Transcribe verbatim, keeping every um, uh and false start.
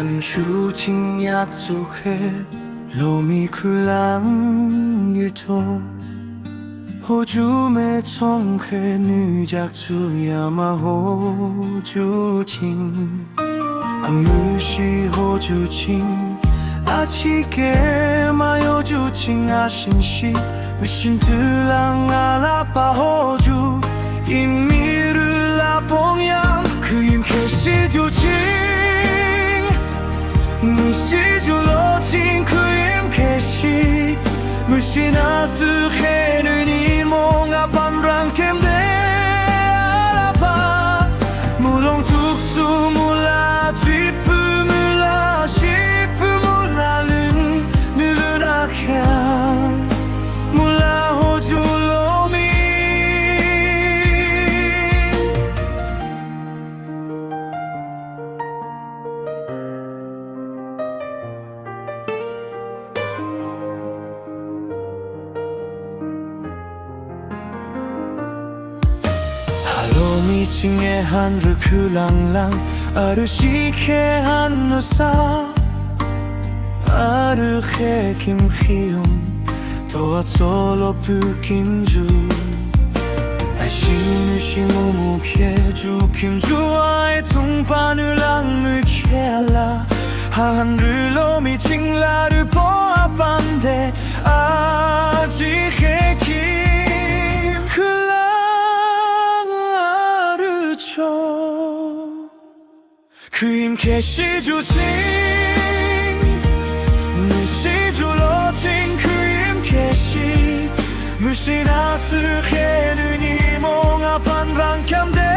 Shuhching yakzukhe lomi khülang yuto. Hoju me thsungkheak nüjak ju yama hoju ching. Amüsüh hoju ching, achihke ma yoju ching ashingshi. Müshin tülang alaba hoju, inmürü la pongyam. Küyimkheak shi ju ching, müsüh ju lo ching küyimkheak shi. Müshin asühkheak nü nimung aban rangkümde alaba. Mulong tuktu mula, trip mula, ship mula, lün nü lün akheak mula hoju lomi. Alomi chinge hanrü khülang lang, arüshihkheak hanrü sa, arükheak kim khiung, to atsolo pü kimju. Ashin nü shi mümükheak ju kimju, ai tungba nü lang mükheak la. Hanrü lomi ching larübo abande, achihkheak kim khülang arücho. Küyimkheak shi ju ching, müsüh ju lo ching küyimkheak shi. Müshin asühkheak nü nimung aban rangkümde